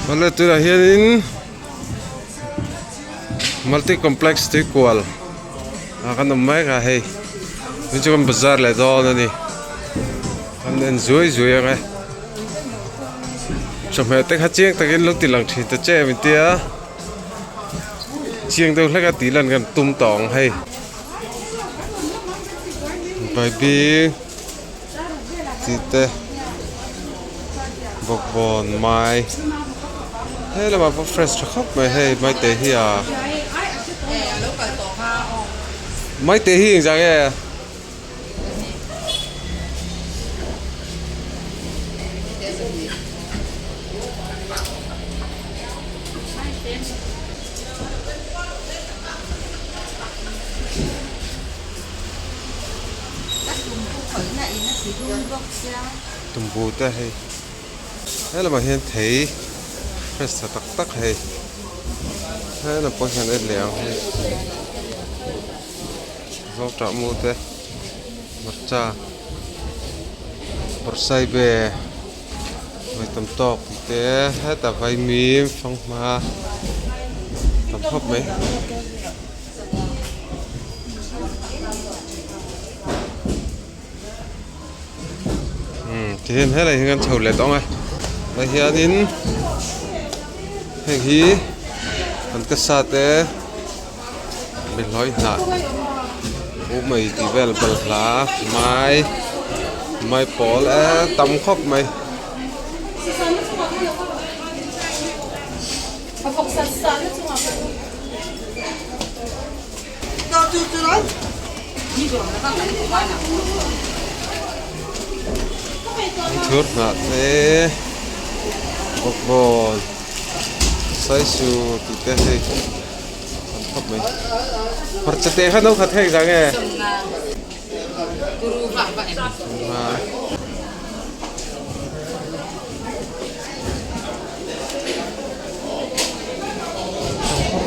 Awle tunah hianin multi complex tuikual ah kan awm mek a hei tun chu kan bazar leh dawn a ni kan en zuai zuai ang e chawhmeh te kha chiang takin lo ti lang thin ta che em tia chiang deuh hlek a tih lan kan tum tawh ang hei baibing. Tih te bawkbawn mai he lamah pawh fresh tha khawp mai hei maite hi a maite hi engzah nge Tumbu te hei he lamah hian thei fresh tha tak tak hei he lam pawh hian en leh ang hei zawngṭah mu te hmarcha bawrhsaibe vawi tam tawk tih te hetah vaimim fanghma tam khawp mai. Tihian helai hi kan chho leh tawng a tah hianin heng hi an ka sa te behlawi hnah uh mai tih vel balhla mai mai pawl eee tam khawp mai. Thur hnah te bawkbawn saisu tih te hei tam khawp mai hmarcha te kha no khat heng zah nge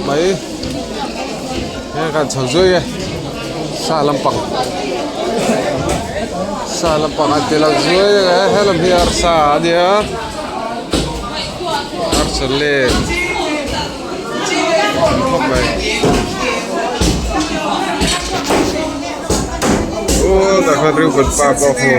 Mai he kan chho zui e sa lampang sa lampang an ti lo zui e helam hi arsa a nia arsa len khawp mai aw tah khan riu pa pawh a hmu.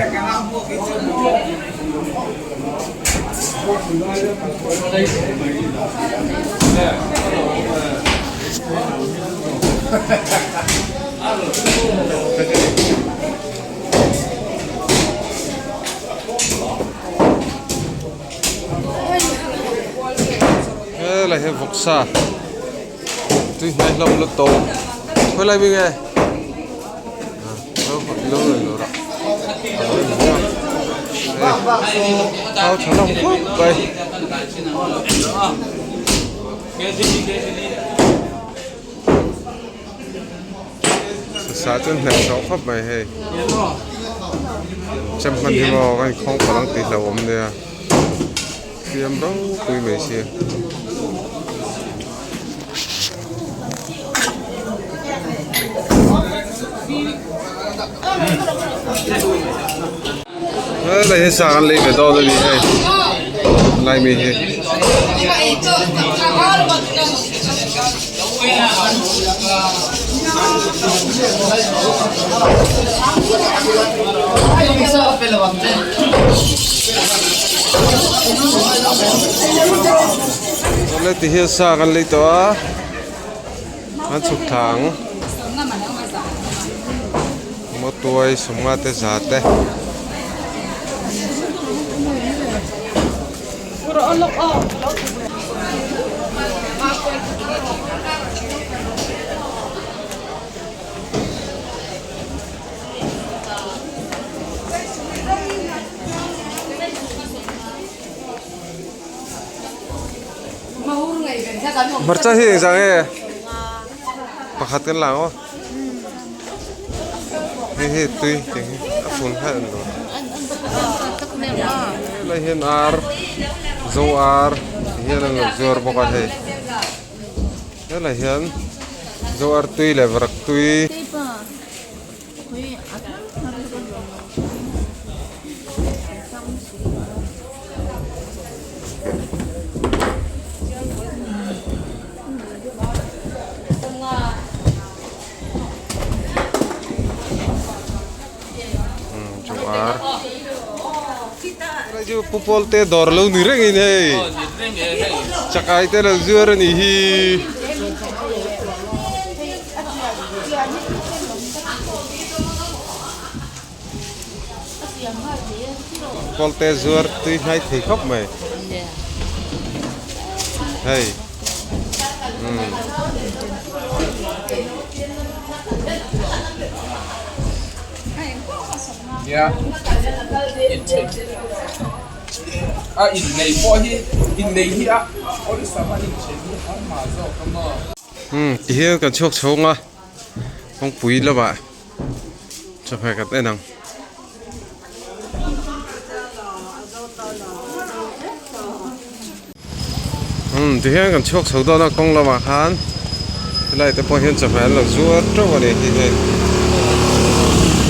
Helai hi vawksa tui hnai hlawm lutuk khawilai mi nge. Thau tha hlawm khawp mai. Sasa chu hnem tawh khawp mai hei chem hman hi maw ka inkhawng palh ang tih hlauhawm nia fiam ropui mai sia. Helai hi sa kan lei ve dawn a ni hei lai mi hi. Awle ti hian sa kan lei tawh a an chhuk thla ang mawtuai sawmnga te za te. Hmarcha hi engzah nge pakhat kan la ang aw hei hi tui tih hi a fun hleh ang lo helai hian ar zo ar ti hian an lo zuar bawk a hei helai hian zo ar tui leh varak tui. Helai chu Pu Pawlte dawr lo ni rengin hei chakai te lo zuar a nih hi. Pawlte zuar tui hnai thei khawp mai hei umm. Nia inchei a innei pawh hi innei hi a awlsam a inchei hi a mah zawk a maw. Umm tihian kan chhuak chhawng a kawngpui lamah chawhmeh kan en ang. Umm tihian kan chhuak chho dawn a kawng lamah khan helai te pawh hian chawhmeh an lo zuar teuh a ni hi hei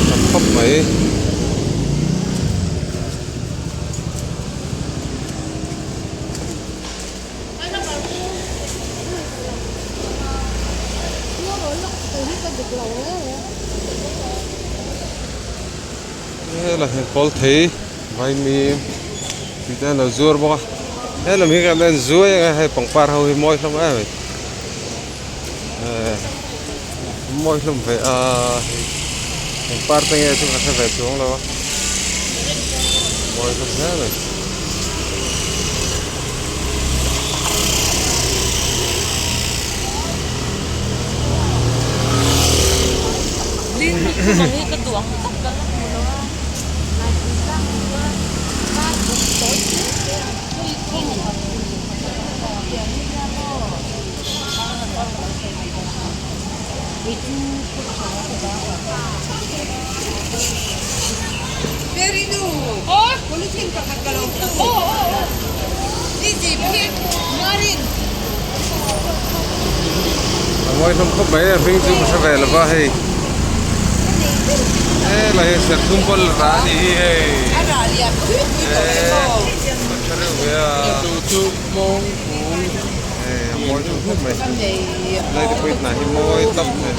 tam khawp mai. Helai hian kawl thei vaimim tih te an lo zuar bawk a helam hi kan en zuai ang a hei pangpar ho hi mawi hlawm em mai eh mawi hlawm ve a hei pangpar te nge chu ka hre ve chuang lo a mawi hlawm hle mai. A ngawi hlawm khawp mai a hming chu ka hre ve lo va hei helai hi serthlum pawl la a nih hi hei eee a tha reuh ve a hei a mawi hlawm khawp mai helai te pawh hi hnah hi mawi tawp mai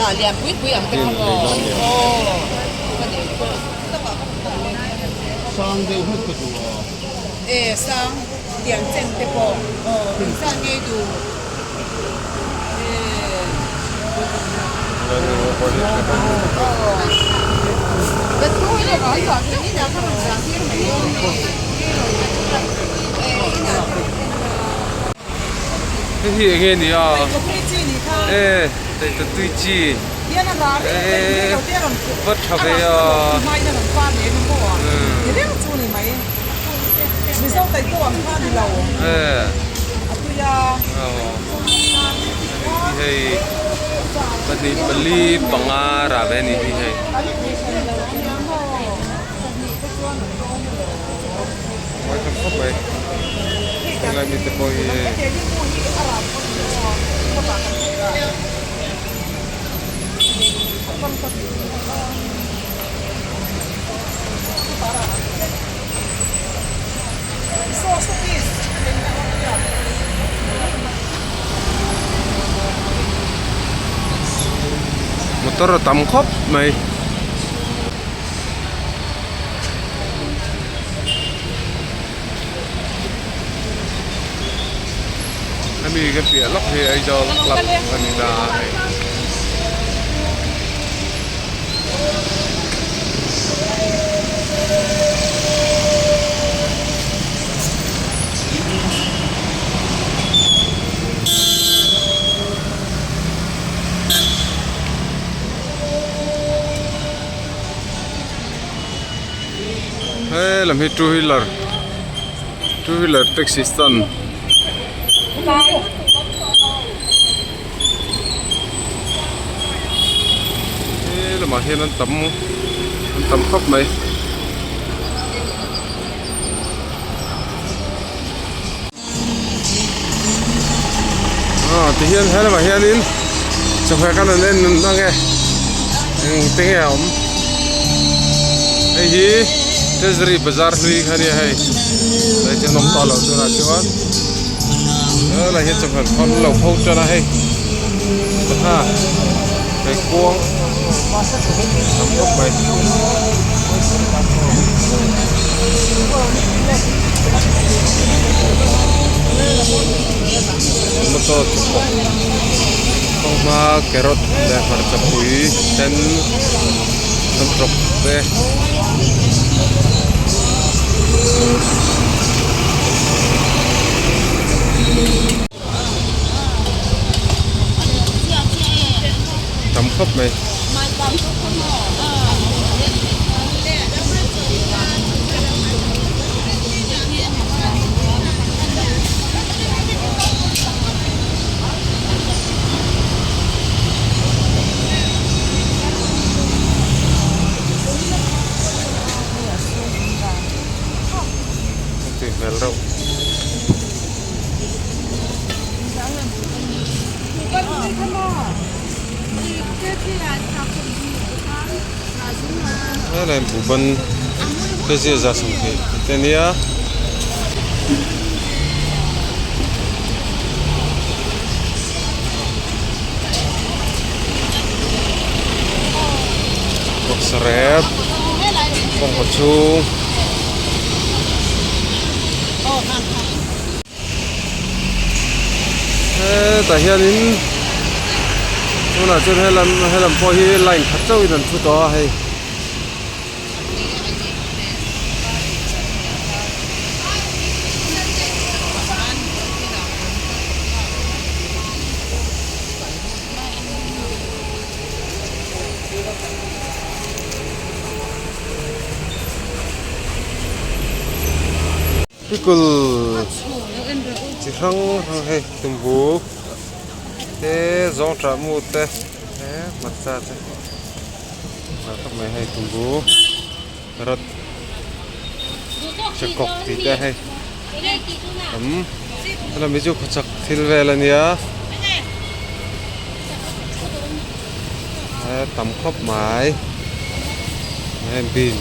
Hei hi eng nge ni a e tei tui chi e va tha ve a e hei pahnih pali panga rah ve a ni hi hei. Mawi tham khawp mai helai mite pawh hi hei. Motor a tam khawp mai. Hemi ka piah lawk hi Aizawl club a ni ta a hei. He lam hi two wheeler two wheeler taxi stand he lamah hian an tam an tam khawp mai. Tihian he lamah hianin chawhmeh kan han en ang e eng te nge a awm hei hi treasury bazar hlui kha ania hei hei chu an awm tawh loh tunah chuan helai hi chawhmeh an lo pho tan a hei sangha kaikuang tam khawp mai. Tomato chhukkaw fanghma carrot leh hmarcha pui sen samtawk te. Tam khawp mai. Tui hmel reuh. Helai buhban te zia za 20 tih te ania. Bawksa rep bawngkaw chhung. Hetah hianin tunah chuan helam helam pawh hi line khat chauhin an thu tawh a hei. Pickle chi hrang hrang hei tumbu te zawng tah mu te hmarcha te nghal khawp mai hei tumbu carrot chakawk tih te hei tam helami chu khawchhak thil vel a nia tam khawp mai heng bean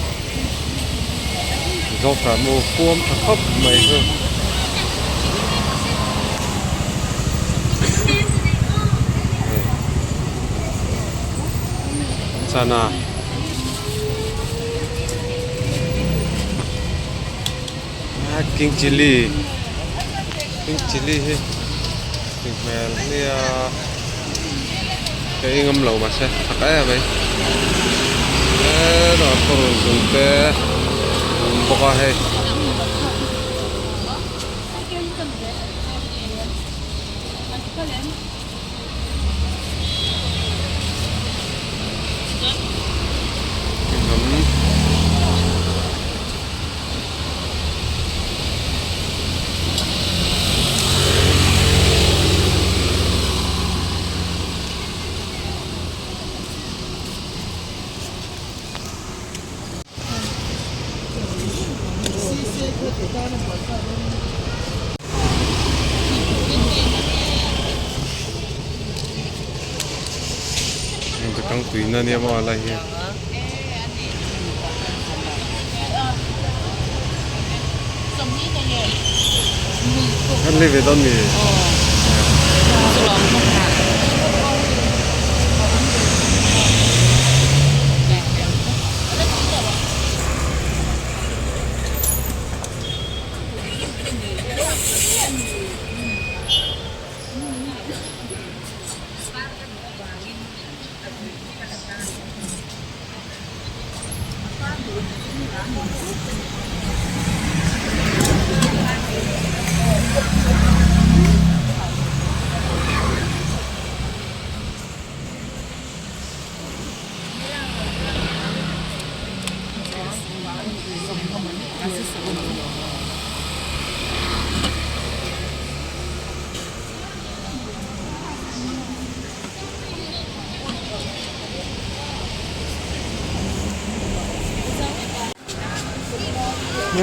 zawngtah mu puam tha khawp mai chu. Chana king chilli king chilli hi tui hmel nia ka ei ngam lo mahse a tha em mai hetah kawr zung te a awm bawk a hei. Kang tuina nia maw a lai hi. Kan lei ve dawn mi.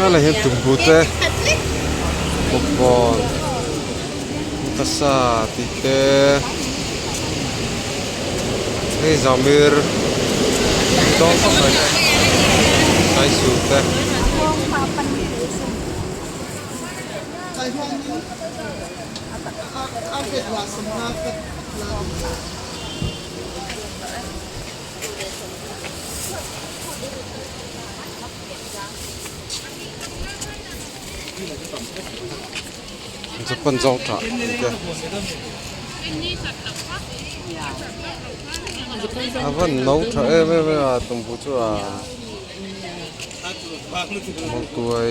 Helai hian tumbu te bawkbawn tasa tih te hei zamir dawng khawp mai saisu te. Japan zawng tah tih te a van no tha em em a tumbu chu a mawtuai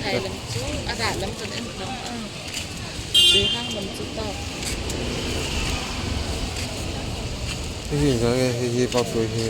hei hi engzah nge hei hi mawtuai hi.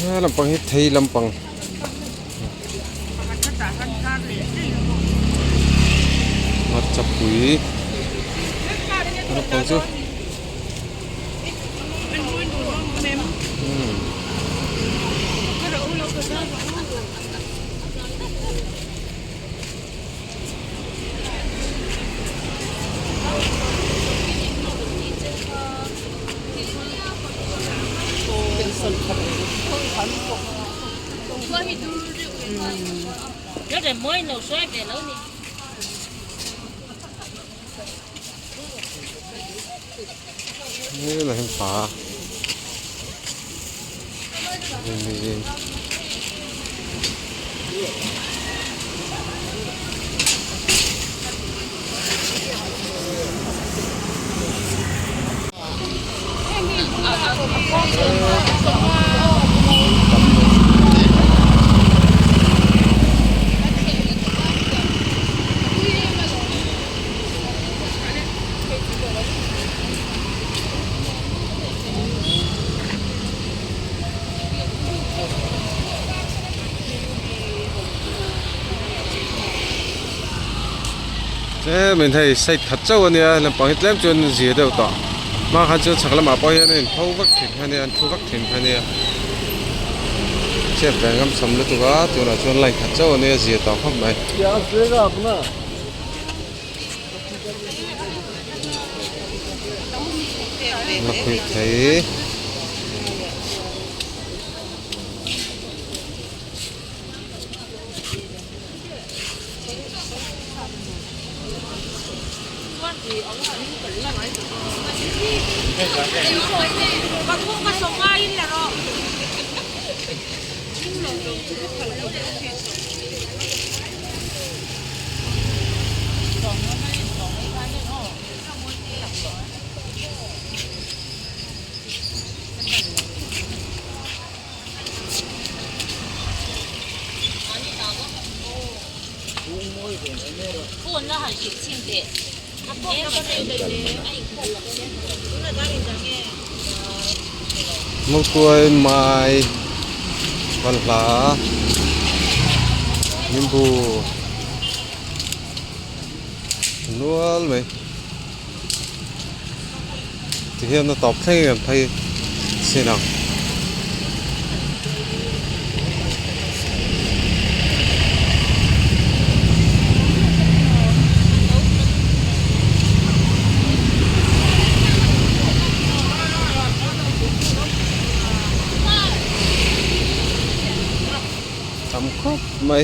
He lampang hi thei lampang hmarcha pui lampang chu Helai hian pa Tlem in hei side khat chauh ania lampang hi tlem chuan zir deuh tawh hma khan chuan chhak lamah pawh hian a inpho vak thin kha ania an thu vak thin kha ania chhiat ve ngam sam lutuk a tunah chuan line khat chauh ania zir tawh khawp mai. La khawih thei. Mawtuai mai balhla nimbu nual mai tihian a tawp thleng in an phei chin ang. Tam khawp mai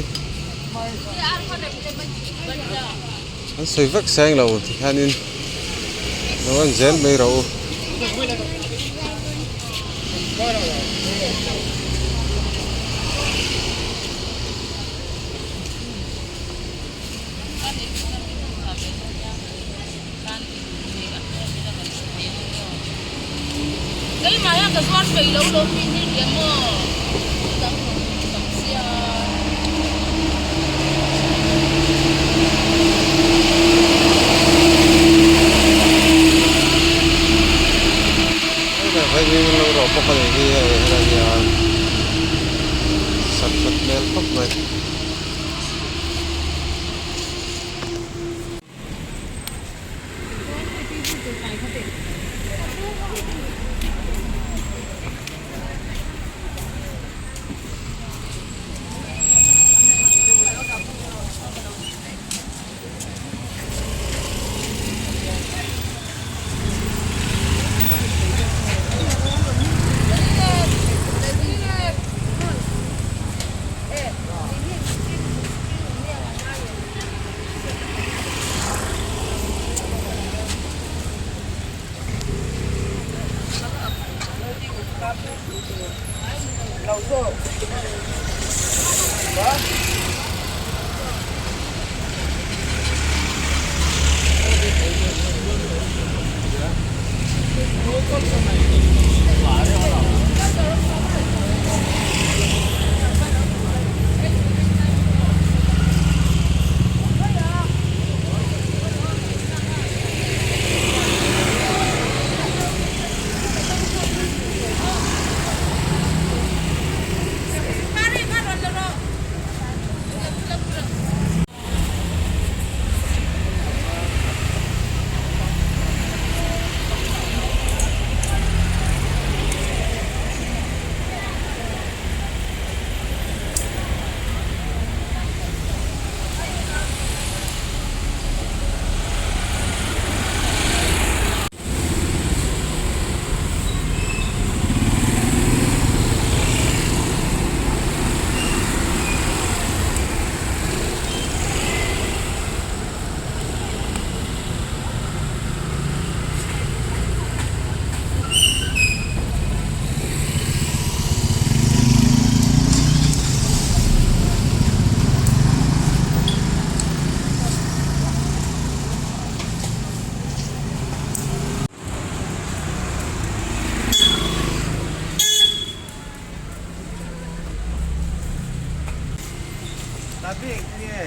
an sawi vek seng lo tikhianin lo en zel mai rawh u. Vaimim an lo rawh bawk a nih hi hei helai hian sak that hmel khawp mai. Tabi, enge nge?